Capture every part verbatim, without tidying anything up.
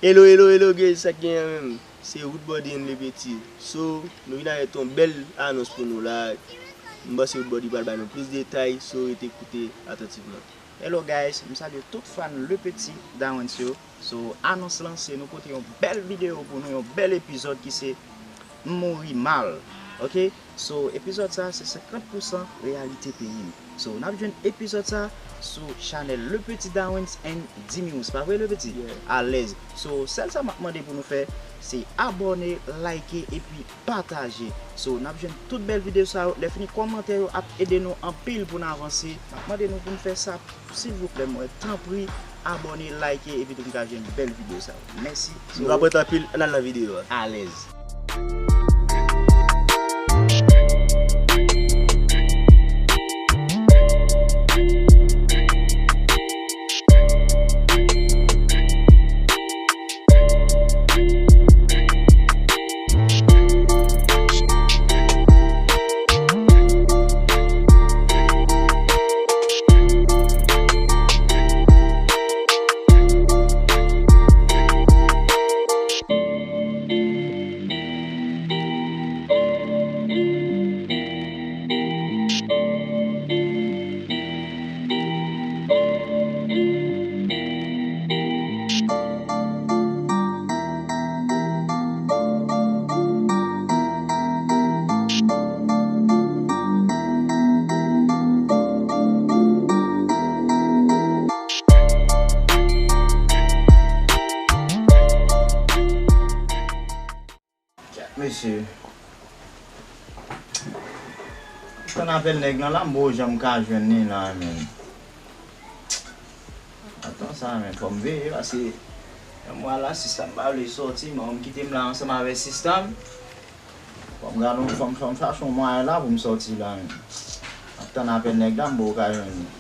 Hello, hello, hello guys, sa k genyen menm? Se Roodbody and Le Petit. So, nou vin avèk yon bèl anons pou nou la. M panse Roodbody pral bay nou plis detay, so rete koute atantivman. Hello guys, m salye tout fan Le Petit Dawens yo. So, anons lan se nou pote yon bèl videyo pou nou, yon bèl epizòd ki se M mouri mal. Ok? So, epizòd sa se senkant pousan reyalite peyi m. So, n ap jwenn epizòd sa sou chanèl Le Petit Dawens and Dimious. Pa vre, Le Petit? Yeah. Alèz. So, sèl sa m ap mande pou nou fè, se abòne, like, epi pataje. So, n ap jwenn tout bèl videyo sa yo. Lè fini, kòmantè yo ap ede nou anpil pou n avanse. M ap mande nou pou n fè sa, silvouplè, mwen, tanpri, abòne, like, epi tou n ka jwenn bèl videyo sa yo. Mèsi. So, Nou pa pran tan anpil, ann al nan videyo a. Alèz. Mesye, tann apèl nèg lan la, m poko janm ka jwenn li la, men. Atan sa, men, fò m veye, paske yon mwa la, sista m pa vle sòti, men m kite m la ansanm avèk sista m. Fò m gade, fò m, fò m chache yon mwayen la pou m sòti la, men. M ap tann apèl nèg la, m poko ka jwenn li.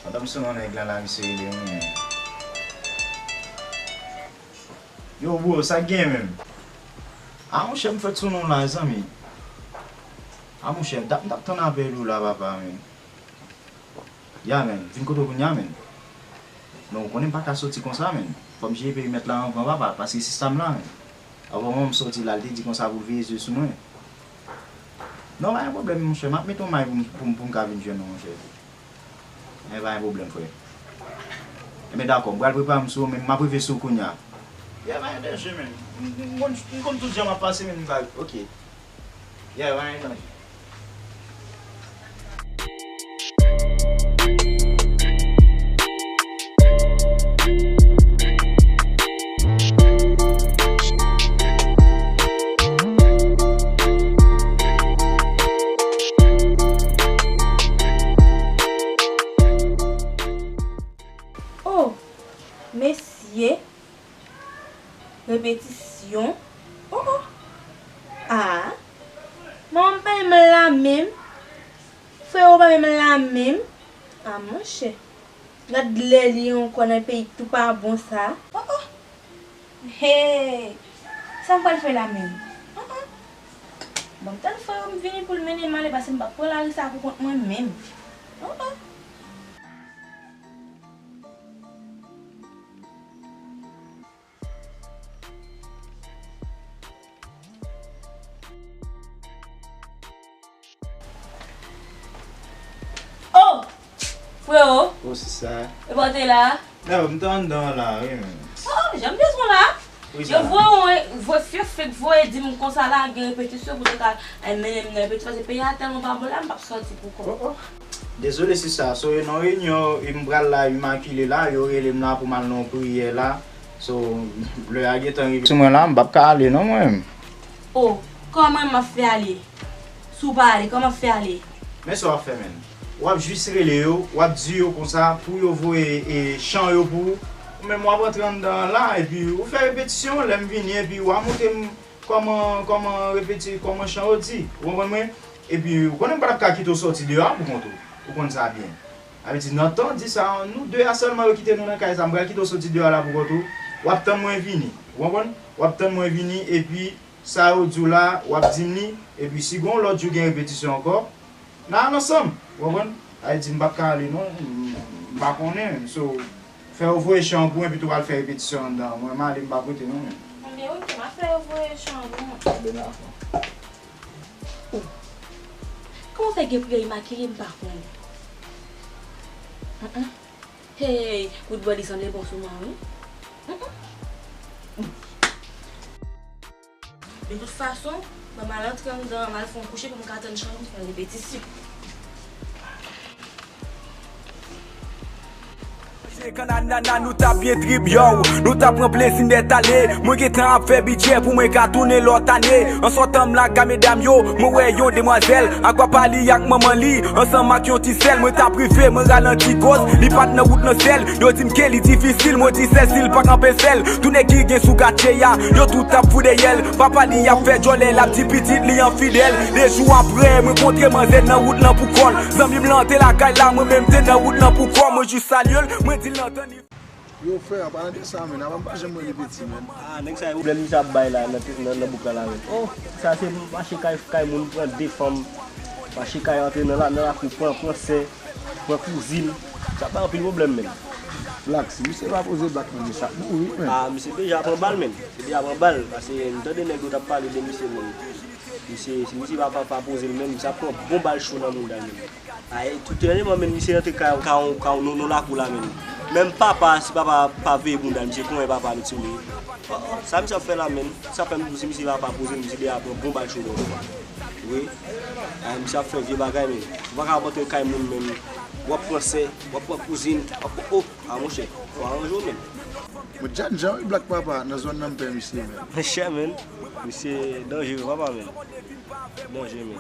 Pandan m sou non nèg la la, misye rele m, men. Yo, bro, sa k gen menm? A, monchè, m fèk sou non la, zanmi. A, monchè, m t ap, m t ap tann apèl ou la, papa, men. Ya, men, vin kote w kounya, men. Men ou konnen m pa ka sòti konsa, men. Fò m jere perimèt la anvan, papa, paske sista m la, men. Avan mwen m sòti la, l te di konsa pou l veye zye sou mwen. Non, pa gen pwoblèm, monchè. M ap mete yon may pou m, pou m, pou m ka vin jwenn ou, monchè. Men pa gen pwoblèm, frè. Enben, dakò, m pral prepare m sou ou, men m ap rive sou ou kounya. Ya, pa gen danje, men. M, m, m konn, m konn tout jan m ap pase, men m pa, ok. Ya, pa gen danje. Oh, mesye, repetisyon. Oh, oh. Ah, manman m pa menm la menm. Frè ou pa menm la menm. Ah, monchè. Gad lè li ankò nan peyi tou pa bon sa. Oh, oh. Hey! Sa m pral fè la menm? An, an. Ban m tann frè m vini pou l mennen m ale, paske m p ap pran lari sa pou kont mwen menm. An, an. Oh! Freo! Oh, sista. Epa w te la? Yo, m te anndan an la, wi, men. Oh, jan m te sou la? Wi, Yo sa. Voye yon, voye fye fek voye di m konsa la, gen repetisyon pou te ka al mennen m nan repetisyon, paske peyi a tèlman pa bon la, m p ap sòti pou kont. Oh, oh. Dezole, sista. So, e nan reyinyon, e m pral la, Imakile la, yo rele m la pou m al nan yon priyè la. So, lè a gentan rive sou mwen la, m p ap ka ale non, mwen menm. Oh, kòman m ap fè ale? Si w pa ale, kòman m ap fè ale? Men sa w ap fè, menn. W ap jis rele yo, w ap di yo konsa pou yo voye, e, chan yo pou ou. Ou menm w ap antre anndan an la, epi ou fè repetisyon, lè m vini, epi w a montre m kòman, kòman repeti-, kòman chan yo di. Ou konprann mwen? Epi ou konnen m pa t ap ka kite w sòti deyò a pou kont ou. Ou konn sa byen. Sa vle di, nan tan di sa, nou de a sèlman yo kite nou nan kay sa. M pral kite w sòti deyò a la pou kont ou. W ap tann mwen vini. Ou konprann? W ap tann mwen vini, epi Sa yo di w la, w ap di m li, epi si gen yon lòt jou gen repetisyon ankò, n a al ansanm, w konprann? Sa vle di m p ap ka ale non, m pa konnen, so, fè yo voye chan pou mwen, epi tou w al fè repetisyon anndan an, mwen m ale, m p ap rete non, men. Anben, oke, m ap fè yo voye chan pou mwen. Anben, dakò. Kòman fè gen priyè imakile m pa konnen? Hey, kout bò li sanble bon sou mwen, wi. De tout fason, ban m al antre anndan an, m al fè yon kouche pou m ka tann chan pou m fè repetisyon. Se kannanana nou t ap byen trip, yow. Nou t ap pran plezi nèt ale. Mwen gentan ap fè bidjè pou mwen ka tounen lòt ane. An sòtan m lakay medam yo, mwen wè yon demwazèl ak papa li ak manman li, ansanm ak yon ti sèl. Mwen t ap rive, mwen ralanti kòz, li pa t nan wout nan sèl. Yo di m ke li difisil, mwen di sèl si l pa kanpe sèl. Tou nèg ki gen sou katye a, yo tout ap fou dèyè l. Papa li ap fè djòlè, l ap di pitit li an fidèl. De jou apre, mwen kontre manzè nan wout lan pou kò l. Zanmi m lan te lakay la, mwen menm te nan wout lan pou kò mwen. Jis salye l, mwen di l nan tann li. Yo, frè, an palan de sa, men, avan m pa janm wè li piti, men. Ah, nèg sa, e pwoblèm misye ap bay la, nan, nan, nan bouk la, la, men. Oh, sa se mache kay, kay moun, pran de fanm, mache kay antre nan la, nan lakou, pran, pran sè, pran kouzin. Sa bay anpil pwoblèm, men. Black, si misye pa poze black, men, misye ap mouri, men. Ah, misye deja pran bal, men. Misye deja pran bal, paske m tande nèg yo t ap pale de misye, men. Misye, si misye pa, pa, pa poze l, men, misye ap pran bon bal cho nan mouda l, men. Ay, tout dènyèman, men, misye rantre ka, ka, ka, nan, nan lakou la, men. Menm papa, si papa pa veye mouda l, misye konnen papa met sou li. Oh, oh, sa misye ap fè la, men. Sa fè m di w, si misye pa, pa poze l, misye deja pran bon bal cho bò. Wi. Ay, misye ap fè vye bagay, men. Ou pa ka ap antre kay moun, men. W ap pran sè, w ap pran kouzin, w ap pran, oh, ah, monchè, fò w aranje w, men. Mwen, Jan Jan, wi, Black Papa, nan zòn nan, m pè misye, men. Monchè, men. Misye danjere, papa, men. Danje, men.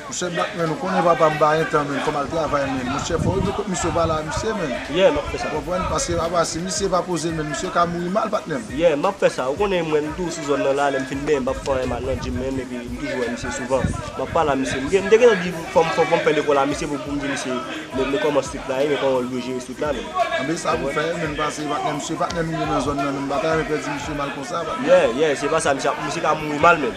Monchè Black, men, ou konnen papa m pa gen tan, men, fò m al travay, men. Monchè, fò w rive kot misye, w pale a misye, men. Yeah, m ap fè sa. Ou konprann? Paske papa, si misye pa poze l, men, misye ka mouri mal, patnè m. Yeah, m ap fè sa. Ou konnen mwen, m toujou sou zòn nan la, lè m fin benyen, m p ap fè anyen mal nan gym, men, epi m toujou wè misye souvan. M ap pale a misye. M gen, m te gentan di fò m, fò, fò m fè lekòl a misye pou, pou m di misye, men, men kòman street la ye, men kòman l dwe jere street la, men. Anben sa pou fè, men, pase patnè m, se patnè m li ye nan zòn nan, men m pa ta renmen pèdi misye mal konsa, patnè. Yeah, yeah, se pa sa, misye ap, misye ka mouri mal, men.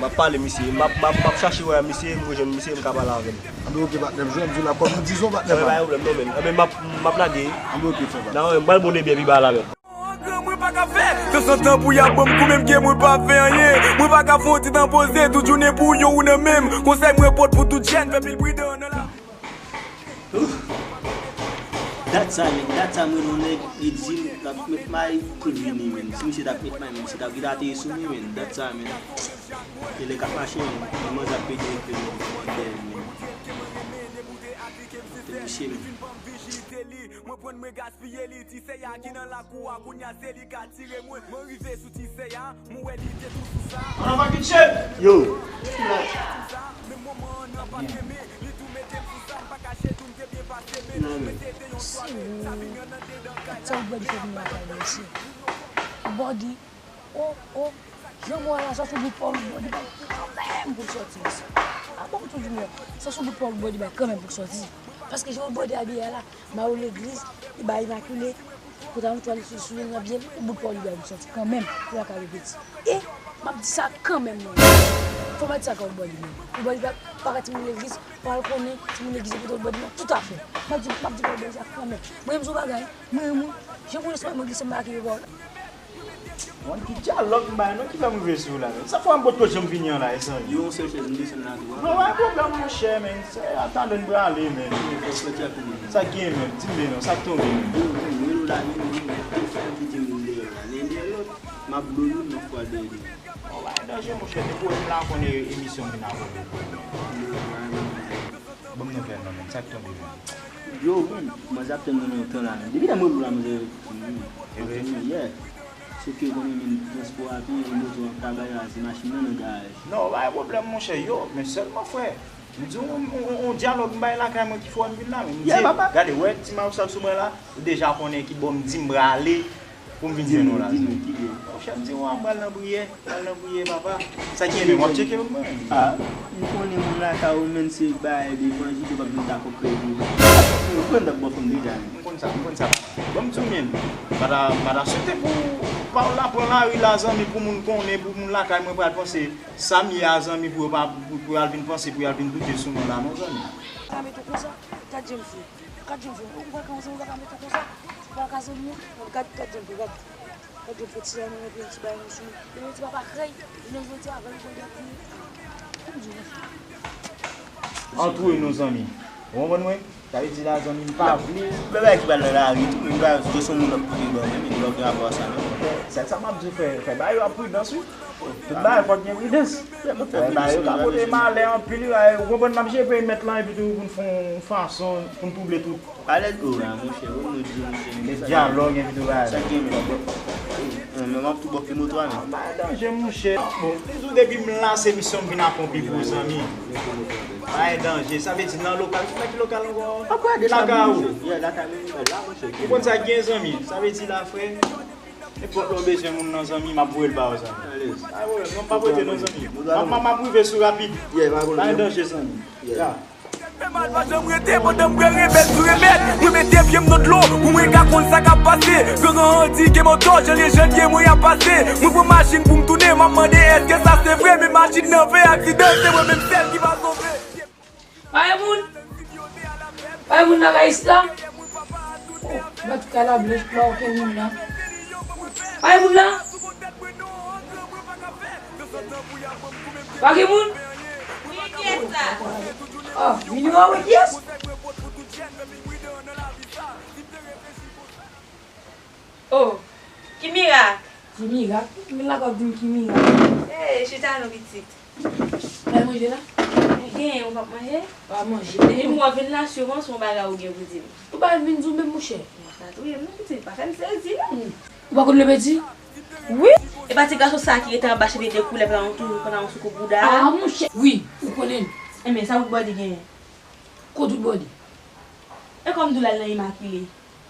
M ap pale misye, m ap, m ap, m ap chache wè misye, m rejwenn misye, m ka pale avè l. Anben, oke, patnè m, jwenn m di w la, kòm nou dizon, patnè m. Anben, pa gen pwoblèm, non, men. Anben, m ap, m ap lage. Anben, oke, frè, bye. Nan, m pral bon debyen pi ba la, men. Granmoun pa ka fè. Tanzantan pou y ap ban m kou, menm ke mwen pa fè anyen. Mwen pa ka fè yon ti tan poze tout jounen pou yon ou nan men m. Konsèy mwen pot pou tout jèn, fè pil pridan nan la. Dat sa, men, dat sa, mwen, yon nèg, li di m l ap met may pou l vini, men. Si misye t ap met may, men, misye t ap vin ateri sou mwen, men. Dat sa, men. E lè k ap mache, men, manzè ap pede, pede, pede, men. Misye, men. Mwen pran mwen gaspiye li, ti sè a ki nan lakou a, kounye a se li k ap tire mwen. Mwen rive sou ti sè a, mwen wè li te tou sou sa. Motherfucking shit! Yo! Sou sa, menm moman an nan pa teme, li tou mete m sou sa, m pa kache tou m te byen pase, men mwen se te yon sware, sa vin nan dedan kay la. Sa w bwè di fè vin lakay mesye. Body, oh, oh, jan mwen la, sa sou bout pa w body bay kanmenm pou l sòti mesye. A bon, m tou di mwen, sa sou bout pa w body bay kanmenm pou l sòti. Paske jan w body abiye a la, Mayo legliz, li ba imakile, pantalon twal li sou, sou li nan byen, li bout pa w li ba li sòti kanmenm, pou l pa ka repeti. E, m ap di sa kanmenm, non. Fò m di sa kòm bò li menm. Pou bò li pa, pa ka timoun legliz, pa al konnen, timoun legliz yo pote l bò li menm, toutafè. M ap di, m ap di kòm bò li sa kanmenm. Mwen menm se yon bagay, mwen menm, jan konnen se pa mwen ki se m pa ki yo ba w la. Bon, ki dyalòg m bay non ki fè m rive sou la, men. Sa fè m pot kot jan m vini an la, mezanmi. Yo, yon sèl chèz, m desann la tou a. Non, pa gen pwoblèm, monchè, men. Se atande m prale, men. Sa k gen, men? Di m non, sa k tonbe, men? Yo, men, rele w la, men, men, men, te fè m kite youn dèyè w la. Nen dèyè lòt, m ap blow youn, m ap fwa dèyè li. Bon, pa gen danje, monchè, depi w di m la, konnen emisyon m vin avè w. Ban m nouvèl non, men. Sa k tonbe, men? Yo, men, manzè ap tann mwen lontan la, men. Depi lè mwen rele w la, manzè, yeah. Sof ke konnen, men, transpò a tou, moto an ka bay la, se machin nan nan garaj. Non, pa gen pwoblèm, monchè, yo, men sèlman, frè, m di w, yon, yon, yon dyalòg m bay lakay mwen ki fè m vin la, men m di, gade, wè, ti Marcel sou mwen la, ou deja konnen ki bò m di m prale pou m vin jwenn ou la. Di m, di m, ki bò? Monchè, m di w, m pral nan priyè, m pral nan priyè, papa. Sa ki gen, men, w ap tcheke m, mwen. Ah, m konnen moun lakay ou, men, se bagay levanjil, yo p ap vin dakò kredi. Ou konn t ap bò fanm deja, men. Konn sa, m konn sa. Bon, m di w menm, m pa ta, m pa ta swete pou pa w la pran lari la, zanmi, pou moun konnen, pou moun lakay mwen pral panse sa m ye a, zanmi, pou yo pa, pou, pou y al vin panse, pou y al vin doute sou mwen la, non, zanmi. Ka mete w konsa, gad jan m fè. Gad jan m fè. Ou pa ka, ou pa ka mete w konsa. Ou pa ka zanmi, gad, gad jan m fè, gad. Gad jan m fè ti la, mwen mete yon ti bagay nan sou. Mwen ti papa krèy, mwen mete avè l, mwen mete. Antre nou, zanmi. Ou konprann mwen? Sa vle di la, zanmi, m pa vle. Men bagay ki pral nan lari tou, men bagay yo se yon moun ap koute ban mwen, men li pa gen rapò a sa menm. Sèl sa m ap di w, fè, fè bagay yo ak pridans, wi. Tout bagay fòk gen pridans. Fè bagay yo ka pote malè anpil, wi. Ou konprann, n ap jere peyi mèt lan, epi tou pou n fè yon fason, pou n twouble tout. Pale dlo la, monchè, ou nou di, monchè. Gen dyalòg, gen videyo bagay. Sa gen menm. Men m ap tou bòke moto a menm. Pa gen danje, monchè. Bon, li di w depi m la, se misyon m vin akonpli pou ou, zanmi. Pa gen danje. Sa vle di nan lokal, nan ki lokal ankò? Lakay ou. Ou konn sa k gen, zanmi. Sa vle di la, frè. Nenpòt lè w bezwen moun nan, zanmi, m ap voye l ba ou, zanmi. Pa gen pwoblèm, non, m p ap rete non, zanmi. M ap, m ap, m ap rive sou rapid. Pa gen danje, zanmi. Ya. Fè mal pa janm rete pandan m bwè remèd sou remèd. Mwen mete pye m nan dlo pou mwen ka konn sa k ap pase. Gang an endike mòtò, jan lejann ye mwen ap pase. Mwen pran machin pou m tounen, m ap mande èske sa se vre. Men machin nan fè aksidan, se mwen menm sèl ki pa sove. Pa gen moun? Pa gen moun nan kay isit la? Oh, m pa t kay la blanch, pa okenn moun la. Pa gen moun la? Pa gen moun? Wi, kiyès la? Oh, Mini Wa, wi, kiyès? Oh, ki mirak? Ki mirak? Ki mirak w ap di m ki mirak? Hey, chita non, pitit. Bay manje la? Genyen, ou p ap manje? Pa manje. Depi m wè w vin la, siman se yon bagay ou gen pou di m. Ou pa vin di w menm, monchè. Ou pa touye m non, pitit, pa fè m sezi non. Ou pa konn Lepeti? Wi. E pa ti gason sa ki rete anba cheve de koulè pandan yon tou, pandan yon soukou bouda a? Ah, monchè. Wi, ou konnen l. Enben, sa Woodbody genyen? Kot Woodbody? E kòm di w l al nan Imakile?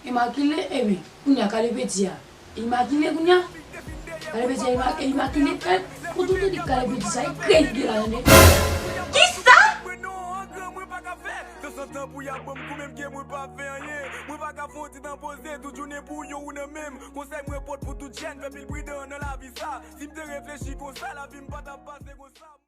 Imakile, ebyen, kounye a, ka Lepeti a? Imakile, kounye a? Ka Lepeti a, Ima-, Imakile, e, ou tou tande ka Lepeti sa, e krèy li gen la, tande. Kisa? Tan san tan pou y ap ban m kou, menm ke mwen pa fè anyen. Mwen pa ka fè yon ti tan poze, tout jounen pou yon ou nan men m. Konsèy mwen pot pou tout jèn, fè pil pridan nan lavi sa. Si m te reflechi konsa, lavi m pa t ap pase konsa.